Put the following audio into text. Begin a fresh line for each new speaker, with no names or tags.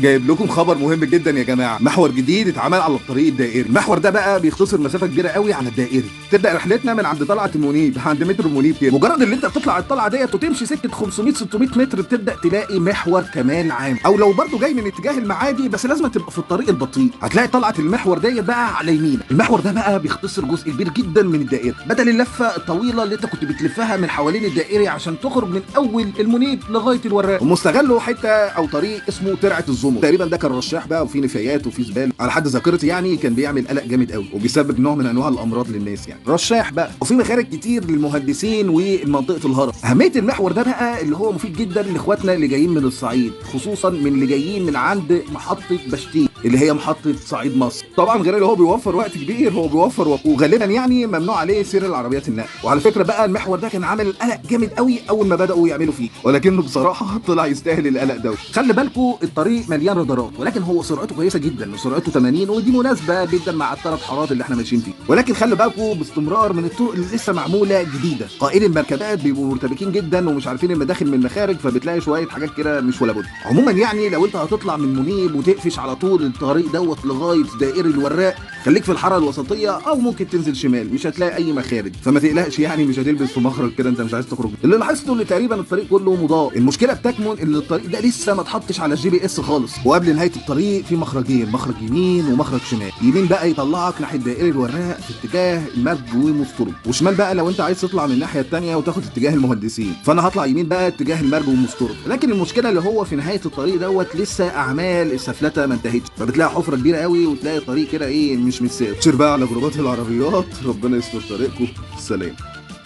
جايب لكم خبر مهم جدا يا جماعة. محور جديد اتعمل على الطريق الدائري. المحور ده بقى بيختصر مسافة كبيرة قوي على الدائري. تبدا رحلتنا من عند طلعه المنيب، عند مترو المنيب كده. مجرد اللي انت بتطلع الطلعة ديت وتمشي سكة 500 600 متر بتبدا تلاقي محور كمال عام، او لو برضو جاي من اتجاه المعادي بس لازم تبقى في الطريق البطيء هتلاقي طلعه المحور ديت بقى على يمينك. المحور ده بقى بيختصر جزء كبير جدا من الدائري، بدل اللفة الطويلة اللي انت كنت بتلفها من حوالين الدائري عشان تخرج من اول المنيب لغاية الوراق. ومستغله حتة او طريق اسمه ترعه الزمر تقريبا، ده كان رشاح بقى وفي نفايات وفي زبالة على حد ذاكرتي، يعني كان بيعمل قلق جامد قوي وبيسبب نوع من انواع الامراض للناس، يعني رشاح بقى. وفي مخارج كتير للمهندسين ومنطقة الهرم. اهمية المحور ده بقى اللي هو مفيد جدا لاخواتنا اللي جايين من الصعيد، خصوصا من اللي جايين من عند محطة بشتيل اللي هي محطة صعيد مصر. طبعا غير اللي هو بيوفر وقت كبير، هو بيوفر وقت، وغالبا يعني ممنوع عليه سير العربيات النقل. وعلى فكرة بقى المحور ده كان عامل قلق جامد قوي اول ما بداوا يعملوا فيه، ولكنه بصراحة طلع يستاهل القلق ده. خلي بالكم الطريق مليان رادارات، ولكن هو سرعته كويسة جدا، وسرعته 80 ودي مناسبة جدا مع الثلاث حارات اللي احنا ماشيين فيه. ولكن خلي بالكم باستمرار من الطرق اللي لسه معمولة جديدة، قائدي المركبات بيبقوا مرتبكين جدا ومش عارفين المداخل من المخارج، فبتلاقي شوية حاجات كده مش ولا بد. عموما يعني لو انت هتطلع من منيب وتقفش على طول الطريق دوت لغاية دائري الوراق، خليك في الحارة الوسطية او ممكن تنزل شمال، مش هتلاقي اي مخارج، فما تقلقش يعني مش هتلبس في مخرج كده انت مش عايز تخرج. اللي لاحظته ان تقريبا الطريق كله مضاء. المشكلة بتكمن ان الطريق ده لسه ما اتحطش على ال GPS خالص، وقبل نهاية الطريق في مخرجين، مخرج يمين ومخرج شمال. يمين بقى يطلعك ناحية دائري الوراق في اتجاه المرج ومسطرب، وشمال بقى لو انت عايز تطلع من الناحية الثانية وتاخد اتجاه المهندسين. فانا هطلع يمين بقى اتجاه المرج ومسطرب. لكن المشكلة اللي هو في نهاية الطريق دوت لسه اعمال السفلته ما انتهتش، فبتلاقي حفره كبيرة قوي وتلاقي الطريق كده ايه مش متساب. share بقى على جروبات العربيات. ربنا يستر طريقكم. سلام.